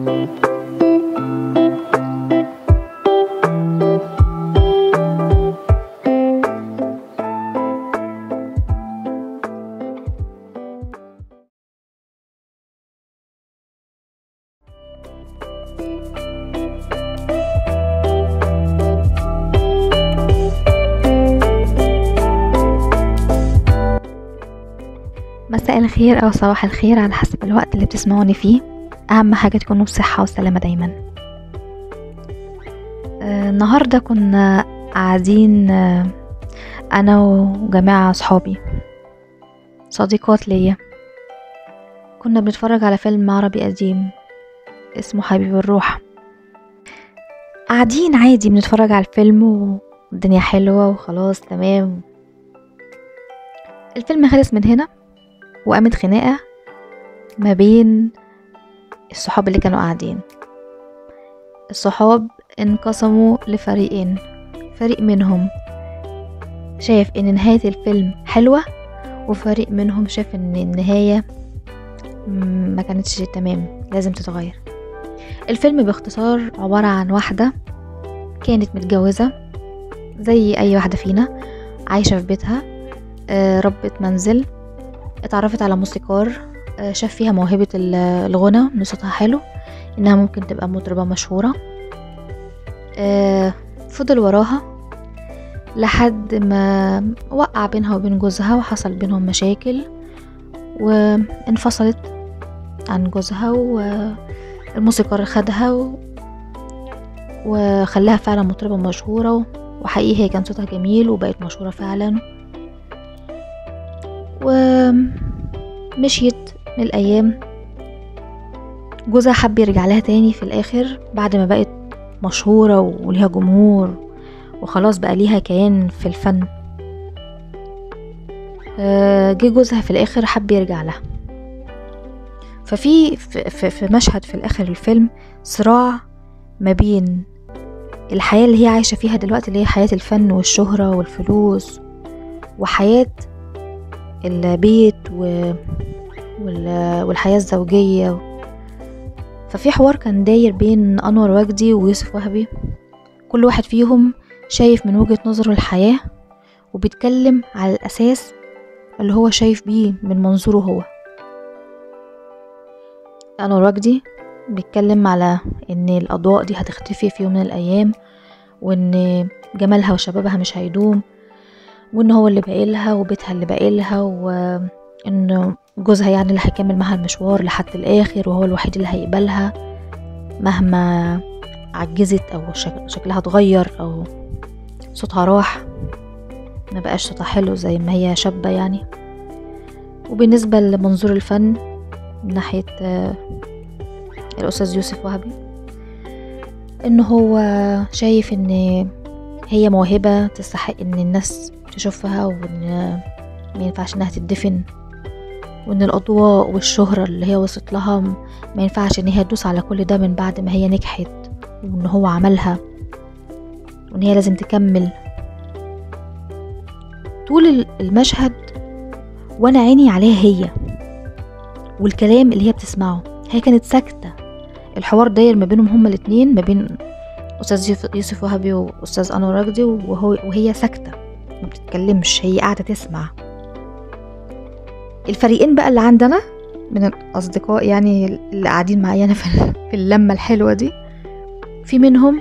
مساء الخير أو صباح الخير على حسب الوقت اللي بتسمعوني فيه. أهم حاجة تكونوا بصحة وسلامة دايما. النهاردة كنا قاعدين أنا وجماعة صحابي صديقات ليا، كنا بنتفرج على فيلم عربي قديم اسمه حبيب الروح. قاعدين عادي بنتفرج على الفيلم والدنيا حلوة وخلاص تمام. الفيلم خلص من هنا وقامت خناقة ما بين الصحاب اللي كانوا قاعدين. الصحاب انقسموا لفريقين، فريق منهم شايف ان نهاية الفيلم حلوة، وفريق منهم شاف ان النهاية ما كانتش تمام، لازم تتغير. الفيلم باختصار عبارة عن واحدة كانت متجوزة زي اي واحدة فينا، عايشة في بيتها، ربة منزل، اتعرفت على موسيقار، شاف فيها موهبة الغنى، ان صوتها حلو، انها ممكن تبقى مطربة مشهورة. فضل وراها لحد ما وقع بينها وبين جوزها وحصل بينهم مشاكل، وانفصلت عن جوزها، والموسيقار خدها وخلاها فعلا مطربة مشهورة، وحقيقي هي كان صوتها جميل وبقت مشهورة فعلا. ومشيت من الأيام، جوزها حب يرجع لها تاني في الآخر بعد ما بقت مشهورة وليها جمهور وخلاص بقى ليها كيان في الفن. جه جوزها في الآخر حب يرجع لها. ففي في, في مشهد في الآخر الفيلم صراع ما بين الحياة اللي هي عايشة فيها دلوقتي، اللي هي حياة الفن والشهرة والفلوس، وحياة البيت والحياة الزوجية. ففي حوار كان داير بين أنور وجدي ويوسف وهبي، كل واحد فيهم شايف من وجهة نظره الحياة وبيتكلم على الأساس اللي هو شايف بيه من منظوره هو. أنور وجدي بيتكلم على ان الأضواء دي هتختفي في يوم من الأيام، وان جمالها وشبابها مش هيدوم، وان هو اللي باقيلها وبيتها اللي باقيلها، وان جوزها يعني اللي هيكمل معها المشوار لحد الاخر، وهو الوحيد اللي هيقبلها مهما عجزت او شكلها اتغير او صوتها راح، ما بقاش صوتها حلو زي ما هي شابة يعني. وبالنسبة لمنظور الفن من ناحية الأستاذ يوسف وهبي، ان هو شايف ان هي موهبة تستحق ان الناس تشوفها، وان ما ينفعش انها تدفن، وان الاضواء والشهرة اللي هي وصلت لها ما ينفعش ان هي تدوس على كل ده من بعد ما هي نجحت وان هو عملها، وان هي لازم تكمل. طول المشهد وانا عيني عليها هي والكلام اللي هي بتسمعه، هي كانت ساكتة. الحوار داير ما بينهم هما الاتنين، ما بين أستاذ يوسف وهبي وأستاذ أنور وجدي، وهي ساكتة ما بتتكلمش، هي قاعدة تسمع. الفريقين بقى اللي عندنا من الأصدقاء يعني اللي قاعدين معايا أنا في اللمة الحلوة دي، في منهم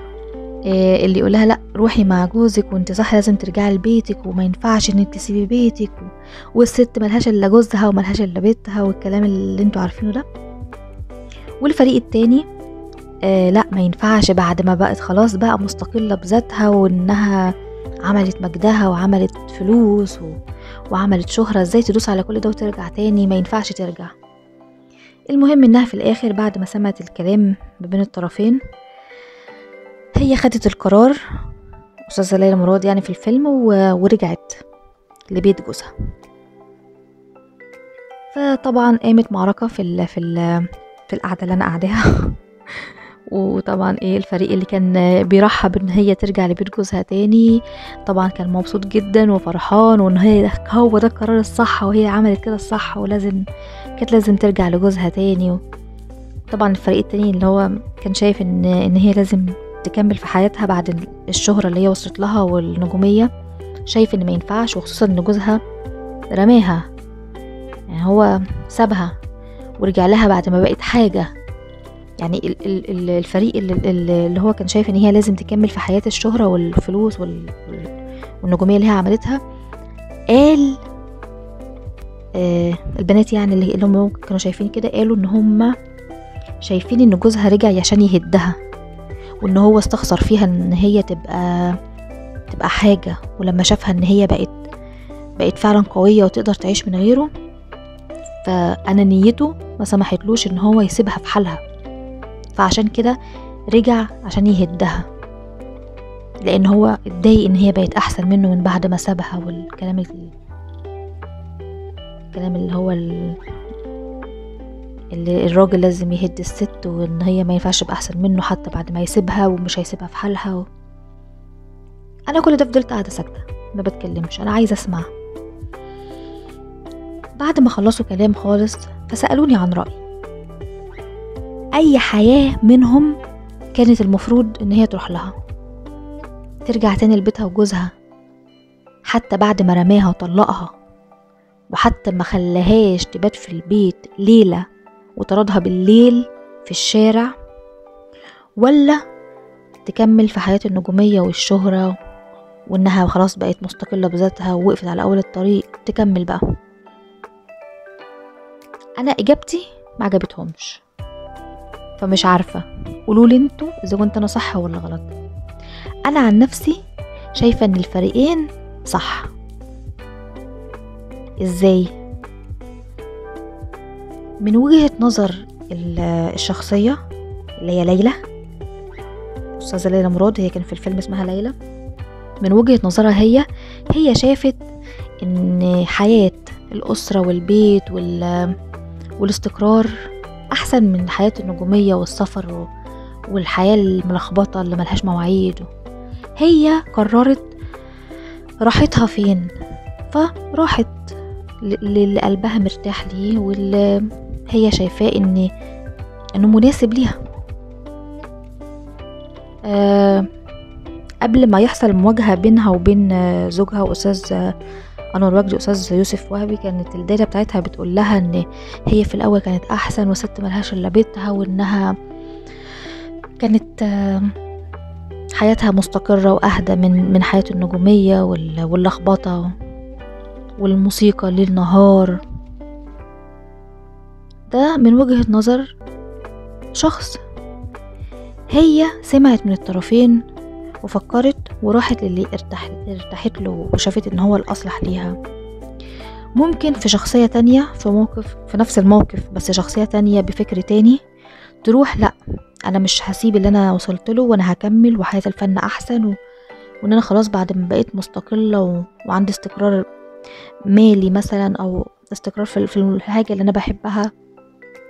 اللي يقولها لا روحي مع جوزك وانت صح لازم ترجعي لبيتك وما ينفعش انك تسيبي بيتك، والست ملهاش الا جوزها وملهاش الا بيتها والكلام اللي انتوا عارفينه ده. والفريق التاني لا ما ينفعش، بعد ما بقت خلاص بقى مستقلة بذاتها وانها عملت مجدها وعملت فلوس وعملت شهرة، ازاي تدوس على كل ده وترجع تاني؟ ما ينفعش ترجع. المهم انها في الاخر بعد ما سمعت الكلام ما بين الطرفين هي خدت القرار، أستاذة ليلى مراد يعني في الفيلم، ورجعت لبيت جوزها. فطبعا قامت معركة في القعدة اللي انا قاعداها وطبعا ايه الفريق اللي كان بيرحب ان هي ترجع لبيت جوزها تاني طبعا كان مبسوط جدا وفرحان، وان هي هو ده القرار الصح وهي عملت كده الصح ولازم كانت لازم ترجع لجوزها تاني. طبعا الفريق التاني اللي هو كان شايف ان هي لازم تكمل في حياتها بعد الشهرة اللي هي وصلت لها والنجومية، شايف ان ما ينفعش، وخصوصا ان جوزها رماها، يعني هو سابها ورجع لها بعد ما بقت حاجة. يعني الفريق اللي هو كان شايف ان هي لازم تكمل في حياة الشهرة والفلوس والنجومية اللي هي عملتها، قال البنات يعني اللي هم كانوا شايفين كده، قالوا ان هم شايفين ان جوزها رجع عشان يهدها، وان هو استخسر فيها ان هي تبقى حاجة، ولما شافها ان هي بقت فعلا قوية وتقدر تعيش من غيره، فانا نيته ما سمحتلوش ان هو يسيبها في حالها، فعشان كده رجع عشان يهدها، لان هو اتضايق ان هي بقت احسن منه من بعد ما سابها، والكلام الكلام اللي هو اللي الراجل لازم يهد الست، وان هي ما ينفعش تبقى احسن منه حتى بعد ما يسيبها، ومش هيسيبها في حالها. انا كل ده فضلت قاعدة ساكته ما بتكلمش، انا عايزه اسمع. بعد ما خلصوا كلام خالص فسالوني عن رايي، اي حياة منهم كانت المفروض ان هي تروح لها، ترجع تاني لبيتها وجوزها حتى بعد ما رماها وطلقها، وحتى ما خلاهاش تبات في البيت ليلة وطردها بالليل في الشارع، ولا تكمل في حياة النجومية والشهرة وانها خلاص بقت مستقلة بذاتها ووقفت على اول الطريق تكمل بقى. انا اجابتي ما عجبتهمش، فمش عارفة، قولولي انتوا اذا كنت انا صح ولا غلط. انا عن نفسي شايفة ان الفريقين صح. ازاي؟ من وجهة نظر الشخصية اللي هي ليلى، أستاذة ليلى مراد، هي كان في الفيلم اسمها ليلى، من وجهة نظرها هي شافت ان حياة الأسرة والبيت والاستقرار أحسن من حياة النجومية والسفر والحياة الملخبطة اللي ملهاش مواعيد. هي قررت راحتها فين، فراحت للي قلبها مرتاح ليه واللي هي شايفاه انه مناسب ليها. قبل ما يحصل مواجهة بينها وبين زوجها وأستاذ أنور وجدي أستاذ يوسف وهبي، كانت الدايرة بتاعتها بتقول لها ان هي في الأول كانت أحسن وست ملهاش إلا بيتها، وإنها كانت حياتها مستقرة وأهدى من حياة النجومية واللخبطة والموسيقى ليل نهار. ده من وجهة نظر شخص. هي سمعت من الطرفين وفكرت وراحت للي ارتاحت له وشافت ان هو الأصلح ليها. ممكن في شخصية تانية في موقف، في نفس الموقف بس شخصية تانية بفكر تاني، تروح لا انا مش هسيب اللي انا وصلت له وانا هكمل وحياة الفن احسن وان انا خلاص بعد ما بقيت مستقلة وعندي استقرار مالي مثلا، او استقرار في الحاجة اللي انا بحبها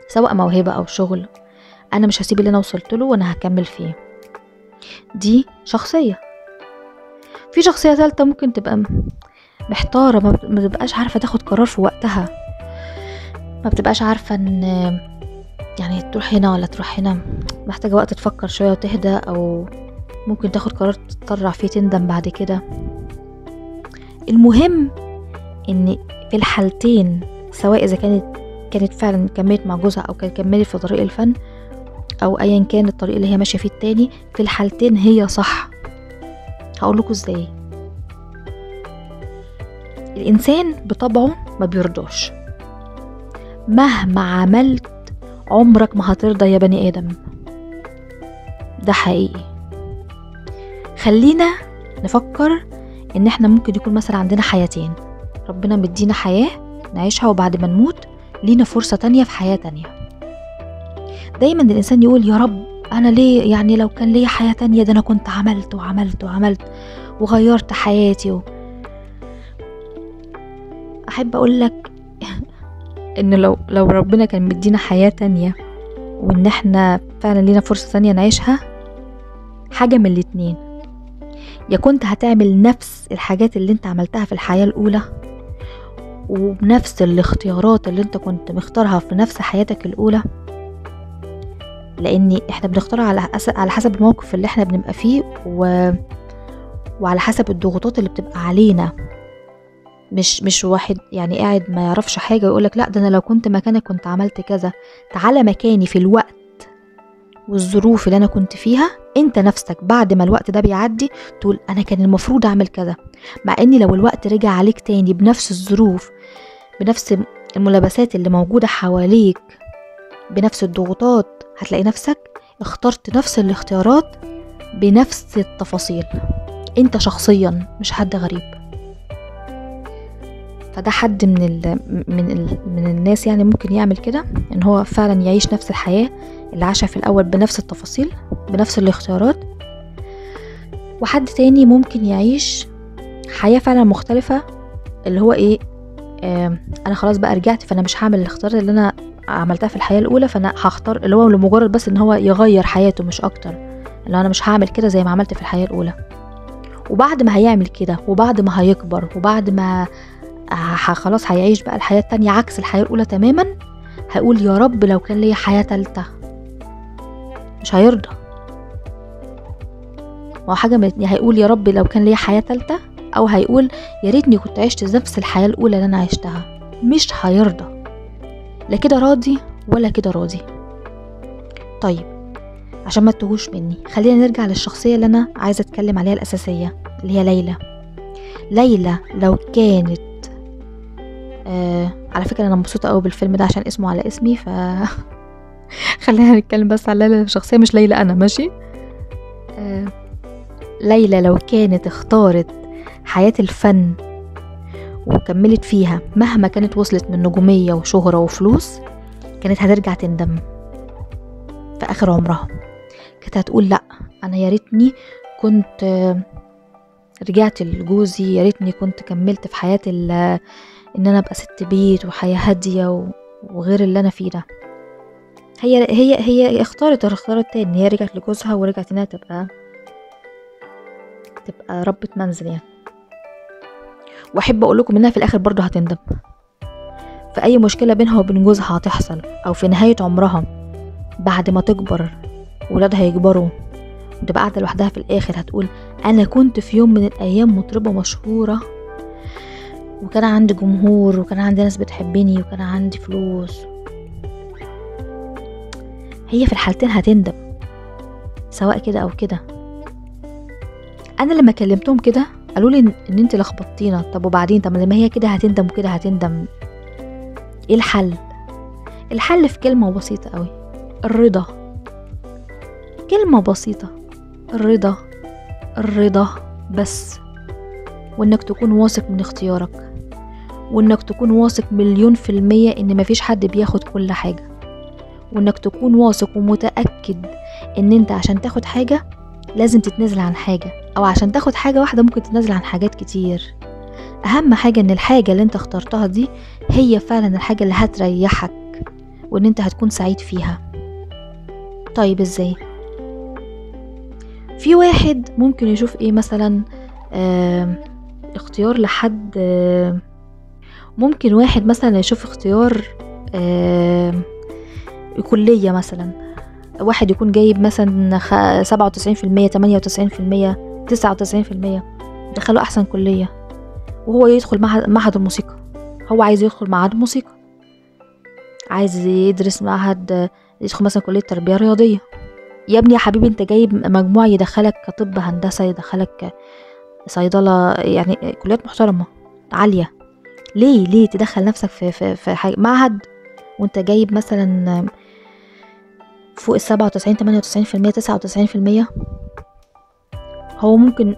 سواء موهبة او شغل، انا مش هسيب اللي انا وصلت له وانا هكمل فيه. دي شخصية. في شخصية ثالثة ممكن تبقى محتارة، ما تبقاش عارفة تاخد قرار في وقتها، ما بتبقاش عارفة ان يعني تروح هنا ولا تروح هنا، محتاجة وقت تفكر شوية وتهدى، او ممكن تاخد قرار تتسرع فيه تندم بعد كده. المهم ان في الحالتين، سواء اذا كانت فعلا كملت مع جوزها او كانت كملت في طريق الفن او ايا كان الطريق اللي هي ماشية فيه التاني، في الحالتين هي صح. هقول لكم ازاي. الانسان بطبعه ما بيرضاش، مهما عملت عمرك ما هترضى يا بني ادم، ده حقيقي. خلينا نفكر ان احنا ممكن يكون مثلا عندنا حياتين، ربنا مدينا حياة نعيشها وبعد ما نموت لينا فرصة تانية في حياة تانية. دايما الانسان يقول يا رب انا ليه، يعني لو كان ليا حياة تانية ده انا كنت عملت وعملت وعملت وغيرت حياتي. احب اقول لك ان لو ربنا كان مدينا حياة تانية وان احنا فعلا لينا فرصة تانية نعيشها، حاجة من الاتنين، يا كنت هتعمل نفس الحاجات اللي انت عملتها في الحياة الاولى وبنفس الاختيارات اللي انت كنت مختارها في نفس حياتك الاولى، لان احنا بنختار على حسب الموقف اللي احنا بنبقى فيه وعلى حسب الضغوطات اللي بتبقى علينا. مش واحد يعني قاعد ما يعرفش حاجة ويقولك لا ده انا لو كنت مكانك كنت عملت كذا. تعالى مكاني في الوقت والظروف اللي انا كنت فيها، انت نفسك بعد ما الوقت ده بيعدي تقول انا كان المفروض اعمل كذا، مع اني لو الوقت رجع عليك تاني بنفس الظروف بنفس الملابسات اللي موجودة حواليك بنفس الضغوطات، هتلاقي نفسك اخترت نفس الاختيارات بنفس التفاصيل، انت شخصيا مش حد غريب. فده حد من الناس يعني ممكن يعمل كده، ان هو فعلا يعيش نفس الحياة اللي عاشها في الاول بنفس التفاصيل بنفس الاختيارات. وحد تاني ممكن يعيش حياة فعلا مختلفة، اللي هو ايه، انا خلاص بقى رجعت فانا مش هعمل الاختيار اللي انا عملتها في الحياة الاولى، فانا هختار اللي هو لمجرد بس ان هو يغير حياته مش اكتر، اللي انا مش هعمل كده زي ما عملت في الحياة الاولى. وبعد ما هيعمل كده وبعد ما هيكبر وبعد ما خلاص هيعيش بقى الحياة التانية عكس الحياة الأولى تماما، هيقول يا رب لو كان ليا حياة تالتة. مش هيرضى، ما هو حاجة من هيقول يا رب لو كان ليا حياة تالتة، أو هيقول يا ريتني كنت عشت نفس الحياة الأولى اللي أنا عشتها. مش هيرضى، لا كده راضي ولا كده راضي. طيب عشان ما تتوهوش مني خلينا نرجع للشخصية اللي أنا عايزة أتكلم عليها الأساسية اللي هي ليلى. ليلى لو كانت على فكرة أنا مبسوطة قوي بالفيلم ده عشان اسمه على اسمي، ف خلينا نتكلم بس على ليلى الشخصية مش ليلى أنا، ماشي. ليلى لو كانت اختارت حياة الفن وكملت فيها مهما كانت وصلت من نجومية وشهرة وفلوس، كانت هترجع تندم في آخر عمرها. كانت هتقول لأ أنا يا ريتني كنت رجعت لجوزي، يا ريتني كنت كملت في حياة ان انا ابقى ست بيت وحياة هادية وغير اللي انا فيه ده. هي هي هي اختارت الاختيار التاني، هي رجعت لجوزها ورجعت انها تبقى ربة منزل يعني. واحب اقول لكم انها في الاخر برضو هتندم في اي مشكلة بينها وبين جوزها هتحصل، او في نهاية عمرها بعد ما تكبر ولادها يكبروا وتبقى قاعدة لوحدها في الاخر هتقول انا كنت في يوم من الايام مطربة مشهورة وكان عندي جمهور وكان عندي ناس بتحبني وكان عندي فلوس. هي في الحالتين هتندم سواء كده او كده. انا لما كلمتهم كده قالوا لي ان انت لخبطتينا. طب وبعدين، طب لما هي كده هتندم وكده هتندم، ايه الحل؟ الحل في كلمة بسيطة قوي، الرضا. كلمة بسيطة، الرضا، الرضا بس. وانك تكون واثق من اختيارك، وانك تكون واثق 1,000,000% ان مفيش حد بياخد كل حاجة، وانك تكون واثق ومتأكد ان انت عشان تاخد حاجة لازم تتنازل عن حاجة، او عشان تاخد حاجة واحدة ممكن تتنازل عن حاجات كتير. اهم حاجة ان الحاجة اللي انت اخترتها دي هي فعلا الحاجة اللي هتريحك وان انت هتكون سعيد فيها. طيب ازاي؟ في واحد ممكن يشوف ايه مثلا، اختيار لحد، ممكن واحد مثلا يشوف اختيار كلية مثلا، واحد يكون جايب مثلا 97%، 98%، 99%، دخلوا احسن كلية، وهو يدخل معهد الموسيقى. هو عايز يدخل معهد موسيقى، عايز يدرس معهد، يدخل مثلا كلية تربية رياضية. يا ابني يا حبيبي انت جايب مجموع يدخلك كطب، هندسة، يدخلك صيدلة، يعني كليات محترمة عالية. ليه تدخل نفسك في في حاجة معهد وانت جايب مثلا فوق 97، 98%، 99%؟ هو ممكن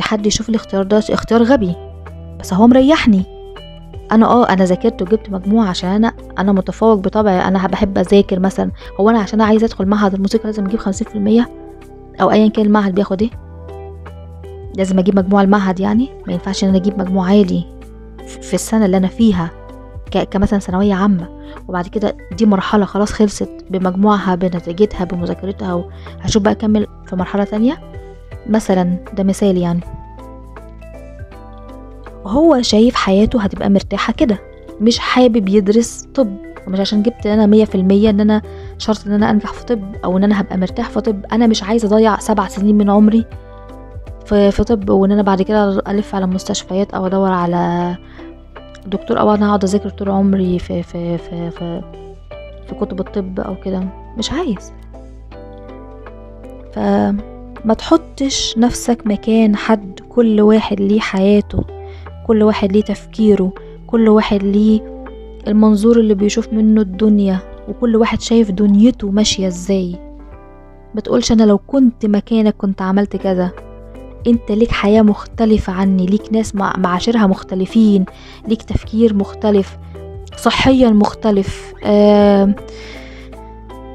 حد يشوف الاختيار ده اختيار غبي، بس هو مريحني انا. انا ذاكرت وجبت مجموع عشان انا متفوق بطبعي، انا بحب اذاكر مثلا. هو انا عشان عايز ادخل معهد الموسيقى لازم اجيب 50% او ايا كان المعهد بياخد ايه، لازم اجيب مجموع المعهد يعني؟ ما ينفعش ان انا اجيب مجموع عالي في السنة اللي انا فيها كمثلا ثانوية عامة، وبعد كده دي مرحلة خلاص خلصت بمجموعها بنتيجتها بمذاكرتها، وهشوف بقى اكمل في مرحلة تانية مثلا. ده مثال يعني. هو شايف حياته هتبقى مرتاحة كده، مش حابب يدرس طب، ومش عشان جبت انا 100% ان انا شرط ان انا انجح في طب او ان انا هبقى مرتاح في طب. انا مش عايزه اضيع 7 سنين من عمري في طب، وان انا بعد كده الف على مستشفيات او ادور على دكتور، او انا اقعد اذاكر طول عمري في في في في, في كتب الطب او كده، مش عايز. فما تحطش نفسك مكان حد، كل واحد ليه حياته، كل واحد ليه تفكيره، كل واحد ليه المنظور اللي بيشوف منه الدنيا، وكل واحد شايف دنيته ماشية ازاي. ما تقولش انا لو كنت مكانك كنت عملت كذا. انت ليك حياة مختلفة عني، ليك ناس معاشرها مختلفين، ليك تفكير مختلف، صحيا مختلف،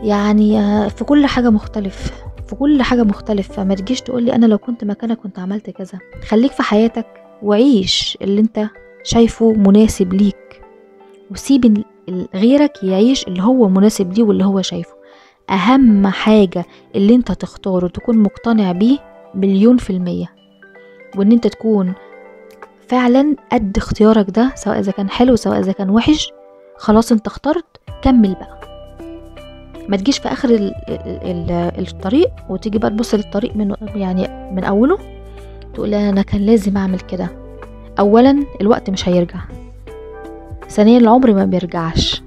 يعني في كل حاجة مختلف، في كل حاجة مختلف. فما تجيش تقولي انا لو كنت مكانك كنت عملت كذا. خليك في حياتك وعيش اللي انت شايفه مناسب ليك، وسيب غيرك يعيش اللي هو مناسب ليه واللي هو شايفه. اهم حاجة اللي انت تختاره تكون مقتنع بيه 1,000,000%، وان انت تكون فعلا قد اختيارك ده، سواء اذا كان حلو سواء اذا كان وحش. خلاص انت اخترت، كمل بقى. ما تجيش في اخر الطريق وتيجي بقى تبص للطريق من يعني من اوله تقول انا كان لازم اعمل كده. اولا الوقت مش هيرجع، ثانيا العمر ما بيرجعش،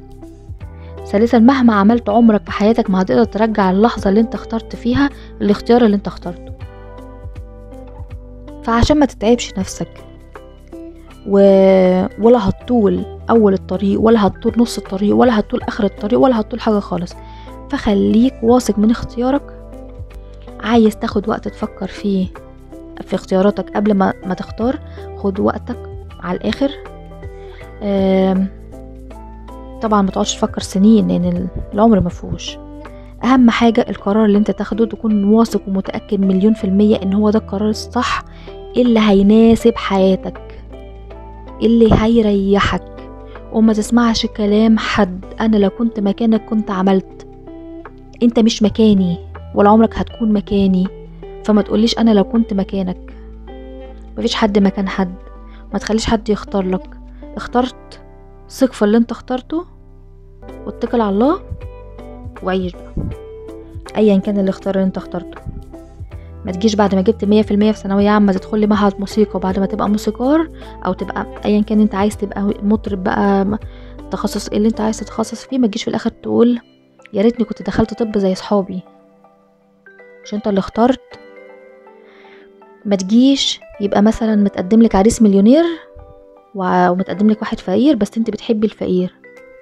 ثالثا مهما عملت عمرك في حياتك ما هتقدر ترجع اللحظة اللي انت اخترت فيها الاختيار اللي انت اخترته. فعشان ما تتعبش نفسك ولا هتطول اول الطريق، ولا هتطول نص الطريق، ولا هتطول اخر الطريق، ولا هتطول حاجة خالص، فخليك واثق من اختيارك. عايز تاخد وقت تفكر فيه في اختياراتك قبل ما تختار، خد وقتك على الاخر. طبعا ما تقعدش تفكر سنين لان العمر ما فيهوش. اهم حاجة القرار اللي انت تاخده تكون واثق ومتاكد 1,000,000% ان هو ده القرار الصح اللي هيناسب حياتك، اللي هيريحك. وما تسمعش كلام حد انا لو كنت مكانك كنت عملت. انت مش مكاني ولا عمرك هتكون مكاني، فما تقوليش انا لو كنت مكانك. مفيش حد مكان حد، ما تخليش حد يختار لك. اخترت، ثق في اللي انت اخترته واتكل على الله وعيش بقى ايا كان الاختيار اللي انت اخترته. ما تجيش بعد ما جبت 100% في ثانوية عامة تدخل لي معهد موسيقى، وبعد ما تبقى موسيقار او تبقى ايا كان انت عايز تبقى مطرب بقى، تخصص اللي انت عايز تتخصص فيه، ما تجيش في الاخر تقول يا ريتني كنت دخلت طب زي اصحابي. مش انت اللي اخترت. ما تجيش يبقى مثلا متقدم لك عريس مليونير ومتقدم لك واحد فقير، بس انت بتحبي الفقير،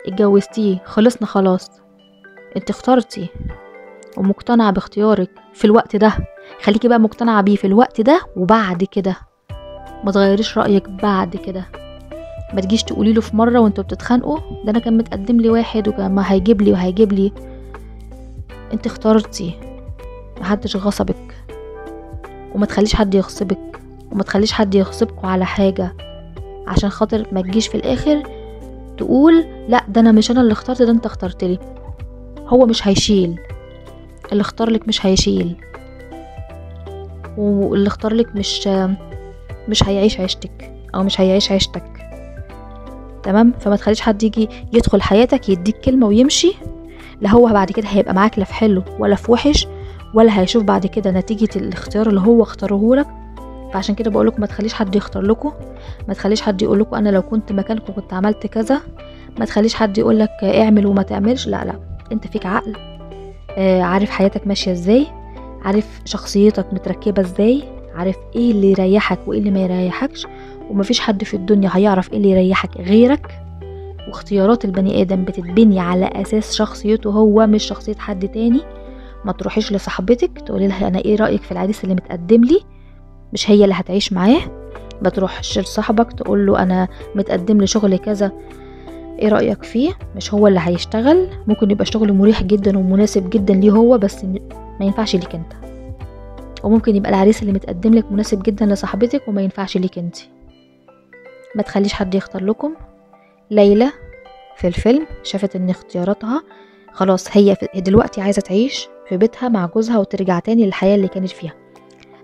اتجوزتيه، خلصنا خلاص. انت اخترتي ومقتنعة باختيارك في الوقت ده، خليكي بقى مقتنعة بيه في الوقت ده، وبعد كده ما تغيريش رأيك بعد كده. ما تجيش تقولي له في مرة وانتوا بتتخانقوا ده انا كان متقدم لي واحد وكان ما هيجيب لي وهيجيب لي. انت اخترتي، محدش غصبك، وما تخليش حد يغصبك، وما تخليش حد يغصبكوا على حاجة، عشان خاطر ما تجيش في الاخر تقول لا ده انا مش انا اللي اخترت، ده انت اخترت لي. هو مش هيشيل اللي اختار لك، مش هيشيل، واللي اختار لك مش هيعيش عيشتك او مش هيعيش عيشتك. تمام؟ فما تخليش حد يجي يدخل حياتك يديك كلمة ويمشي، لا هو بعد كده هيبقى معاك لا في حلو ولا في وحش، ولا هيشوف بعد كده نتيجة الاختيار اللي هو اختاره لك. فعشان كده بقولكم ما تخليش حد يختار لكم، ما تخليش حد يقولكم انا لو كنت مكانكم كنت عملت كذا، ما تخليش حد يقولك اعمل وما تعملش. لا لا، انت فيك عقل، عارف حياتك ماشية ازاي، عارف شخصيتك متركبة ازاي، عارف ايه اللي يريحك وايه اللي ما يريحكش، ومفيش حد في الدنيا هيعرف ايه اللي يريحك غيرك. واختيارات البني ادم بتتبني على اساس شخصيته هو، مش شخصية حد تاني. ما تروحيش لصاحبتك تقولي لها انا ايه رأيك في العريس اللي متقدم لي، مش هي اللي هتعيش معاه. ما تروحش لصاحبك تقول له انا متقدم لي شغل كذا ايه رأيك فيه، مش هو اللي هيشتغل. ممكن يبقى شغل مريح جدا ومناسب جدا ليه هو، بس ما ينفعش ليك انت. وممكن يبقى العريس اللي متقدم لك مناسب جدا لصاحبتك وما ينفعش ليك انت. ما تخليش حد يختار لكم. ليلى في الفيلم شافت ان اختياراتها خلاص، هي دلوقتي عايزة تعيش في بيتها مع جوزها وترجع تاني للحياة اللي كانت فيها،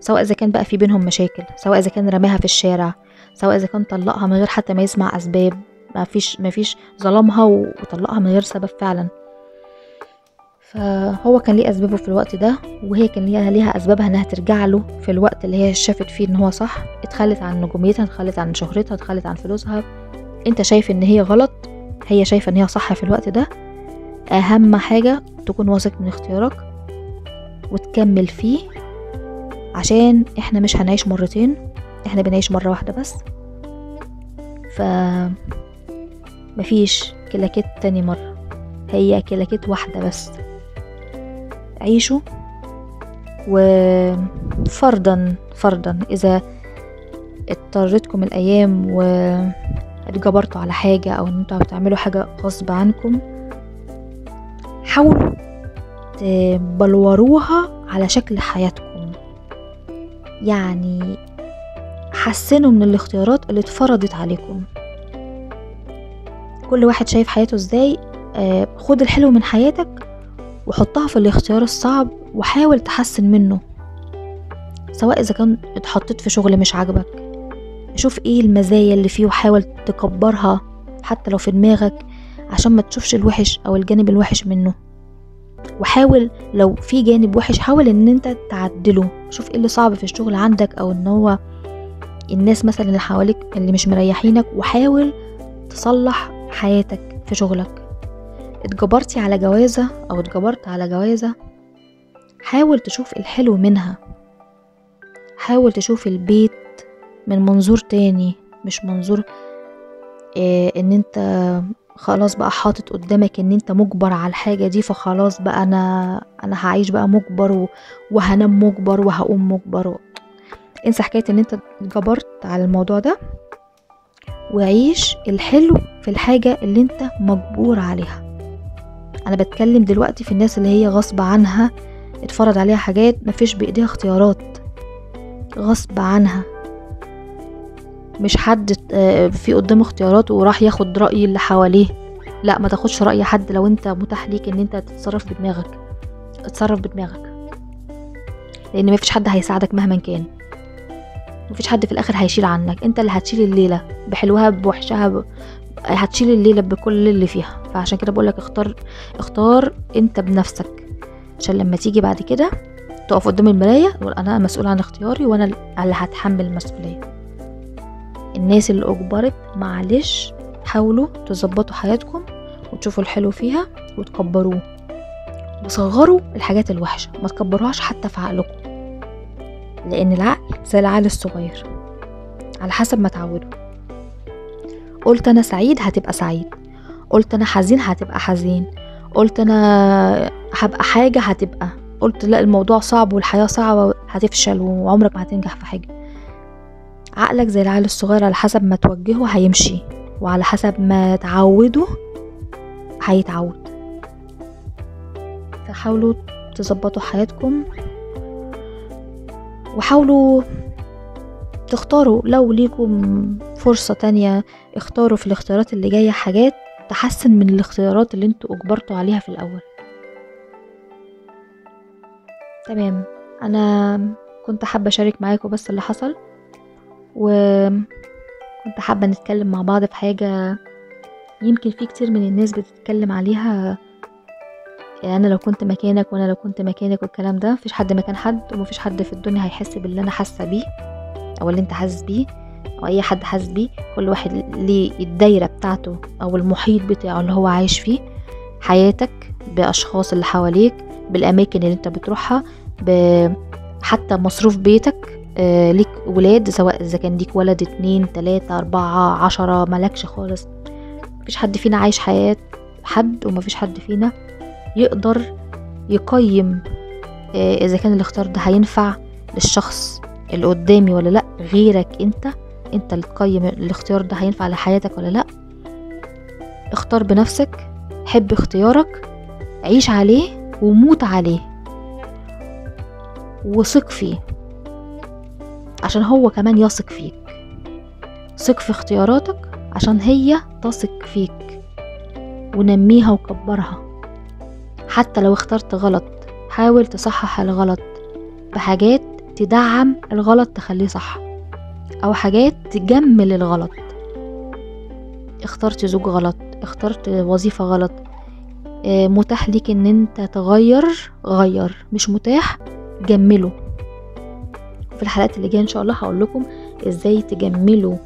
سواء اذا كان بقى في بينهم مشاكل، سواء اذا كان رماها في الشارع، سواء اذا كان طلقها من غير حتى ما يسمع اسباب، ما فيش ظلمها وطلقها من غير سبب فعلا. فهو كان ليه اسبابه في الوقت ده، وهي كان ليها اسبابها انها ترجع له في الوقت اللي هي شافت فيه ان هو صح. اتخلت عن نجوميتها، اتخلت عن شهرتها، اتخلت عن فلوسها. انت شايف ان هي غلط، هي شايفه ان هي صح في الوقت ده. اهم حاجة تكون واثق من اختيارك وتكمل فيه، عشان احنا مش هنعيش مرتين، احنا بنعيش مرة واحدة بس. ف مفيش كلاكيت تاني مرة، هي كلاكيت واحدة بس. عيشوا. وفرضا فرضا اذا اضطرتكم الايام واتجبرتوا على حاجة، او ان انتوا بتعملوا حاجة غصب عنكم، حاولوا تبلوروها على شكل حياتكم. يعني حسنوا من الاختيارات اللي اتفرضت عليكم. كل واحد شايف حياته ازاي، خد الحلو من حياتك وحطها في الاختيار الصعب وحاول تحسن منه. سواء اذا كان اتحطيت في شغل مش عاجبك، شوف ايه المزايا اللي فيه وحاول تكبرها حتى لو في دماغك، عشان ما تشوفش الوحش او الجانب الوحش منه. وحاول لو في جانب وحش حاول ان انت تعدله. شوف ايه اللي صعب في الشغل عندك، او ان هو الناس مثلا اللي حواليك اللي مش مريحينك، وحاول تصلح حياتك في شغلك. اتجبرتي على جوازة او اتجبرت على جوازة، حاول تشوف الحلو منها، حاول تشوف البيت من منظور تاني، مش منظور ان انت خلاص بقى حاطط قدامك ان انت مجبر على الحاجة دي، فخلاص بقى انا هعيش بقى مجبر وهنام مجبر وهقوم مجبر. انسى حكاية ان انت اتجبرت على الموضوع ده، وعيش الحلو في الحاجة اللي انت مجبور عليها. انا بتكلم دلوقتي في الناس اللي هي غصب عنها اتفرض عليها حاجات مفيش بايديها اختيارات، غصب عنها، مش حد في قدامه اختيارات وراح ياخد رأي اللي حواليه. لا، ما تاخدش رأي حد لو انت متاح ليك ان انت تتصرف بدماغك. اتصرف بدماغك، لان مفيش حد هيساعدك مهما كان، مفيش حد في الاخر هيشيل عنك، انت اللي هتشيل الليلة بحلوها بوحشها، هتشيل الليلة بكل اللي فيها. فعشان كده بقولك اختار انت بنفسك، عشان لما تيجي بعد كده تقف قدام المراية تقول انا مسؤول عن اختياري وانا اللي هتحمل المسؤولية. الناس اللي اجبرت معلش، حاولوا تظبطوا حياتكم وتشوفوا الحلو فيها وتكبروه، وصغروا الحاجات الوحشة، ما تكبروهاش حتى في عقلكم، لان العقل زي العقل الصغير على حسب ما تعودوا. قلت انا سعيد هتبقى سعيد، قلت انا حزين هتبقى حزين، قلت انا هبقى حاجة هتبقى، قلت لا الموضوع صعب والحياة صعبة هتفشل وعمرك ما هتنجح في حاجة. عقلك زي العقل الصغير، على حسب ما توجهه هيمشي، وعلى حسب ما تعوده هيتعود. فحاولوا تظبطوا حياتكم، وحاولوا تختاروا لو ليكم فرصة تانية، اختاروا في الاختيارات اللي جاية حاجات تحسن من الاختيارات اللي انتوا اجبرتوا عليها في الاول. تمام، انا كنت حابة اشارك معاكم بس اللي حصل، وكنت حابة نتكلم مع بعض في حاجة يمكن في كتير من الناس بتتكلم عليها، انا لو كنت مكانك وانا لو كنت مكانك والكلام ده. مفيش حد مكان حد، ومفيش حد في الدنيا هيحس باللي انا حاسه بيه او اللي انت حاسس بيه او اي حد حاسس بيه. كل واحد ليه الدايرة بتاعته او المحيط بتاعه اللي هو عايش فيه، حياتك باشخاص اللي حواليك، بالاماكن اللي انت بتروحها، حتى مصروف بيتك، ليك ولاد، سواء اذا كان ليك ولد 2 3 4 10، مالكش خالص. مفيش حد فينا عايش حياة حد، ومفيش حد فينا يقدر يقيم اذا كان الاختيار ده هينفع للشخص اللي قدامي ولا لا، غيرك انت اللي تقيم الاختيار ده هينفع لحياتك ولا لا. اختار بنفسك، حب اختيارك، عيش عليه وموت عليه، وثق فيه عشان هو كمان يثق فيك. ثق في اختياراتك عشان هي تثق فيك، ونميها وكبرها. حتى لو اخترت غلط حاول تصحح الغلط بحاجات تدعم الغلط تخليه صح، او حاجات تجمل الغلط. اخترت زوج غلط، اخترت وظيفة غلط، متاح ليك ان انت تغير، غير، مش متاح جملة. في الحلقات اللي جاية ان شاء الله هقول لكم ازاي تجملوا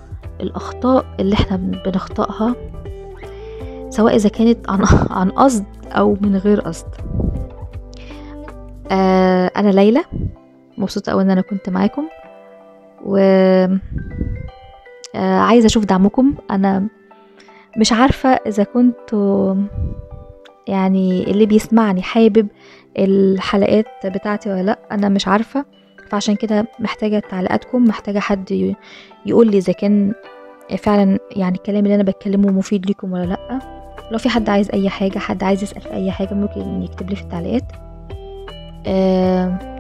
الاخطاء اللي احنا بنخطئها، سواء اذا كانت عن قصد او من غير قصد. انا ليلى، مبسوطة قوي ان انا كنت معاكم، و عايزه اشوف دعمكم. انا مش عارفه اذا كنتوا يعني اللي بيسمعني حابب الحلقات بتاعتي ولا لا، انا مش عارفه، فعشان كده محتاجه تعليقاتكم، محتاجه حد يقول لي اذا كان فعلا يعني الكلام اللي انا بتكلمه مفيد لكم ولا لا. لو في حد عايز اي حاجة، حد عايز يسال في اي حاجة، ممكن يكتب لي في التعليقات.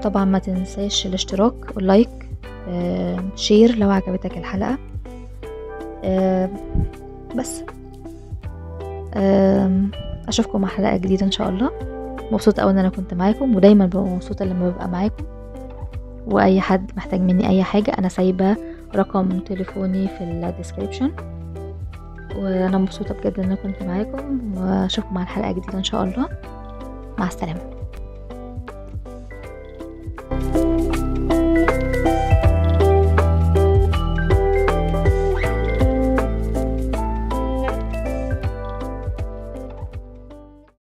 طبعا ما تنساش الاشتراك وال like، share لو عجبتك الحلقة. بس اشوفكم مع حلقة جديدة ان شاء الله. مبسوطة قوي ان انا كنت معاكم، ودايما ببقى مبسوطة لما ببقى معاكم. واي حد محتاج مني اي حاجة انا سايبه رقم تليفوني في ال description. وانا مبسوطة بجد ان انا كنت معاكم، واشوفكم مع الحلقة الجديدة ان شاء الله. مع السلامة.